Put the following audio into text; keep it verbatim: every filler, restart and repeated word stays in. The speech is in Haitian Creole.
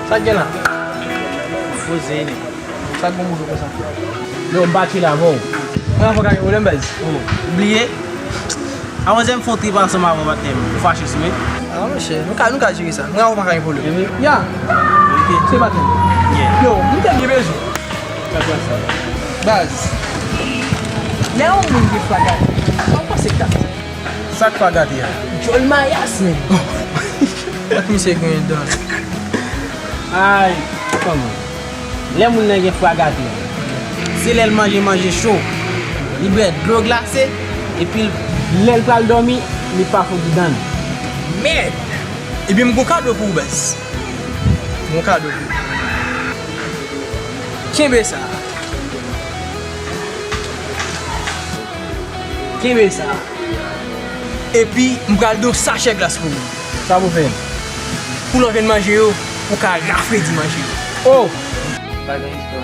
Sa k gen la? Poze, nèg. Sa k gon pou fè konsa? Yo, m pa tchile avè w. Mwen avè w ka gen pwoblèm, baz. Oh, ou bliye? Avanse m fè yon trip ansanm avè w, patnè m. Ou fache sou mwen? Ah, monchè, nou ka, nou ka jere sa. Mwen avè w pa ka gen pwoblèm. Ya. Ok. Se patnè m. Yeah. Yo, m tèlman gen bezwen. Sa kwa sa? Baz. Lè yon moun gen fwa gate, sa w panse k ta fè? Sa k fwa gate a? Djòl mayas, menm. Ak misye gen dan. Ay, kòman? Lè moun nan gen fwa gate, se lè l manje manje cho, li bwè dlo glase, epi l, lè l pral dòmi, li pa fougi dan l. Mèd! Ebyen, m gon kado pou ou, baz. M gon kado pou ou. Kenbe sa. Kenbe sa. Epi, m pral do sachè glas pou ou. Sa pou fè? Pou lè w vin manje yo, ou ka rafredi manje yo. Oh! Pa gen istwa.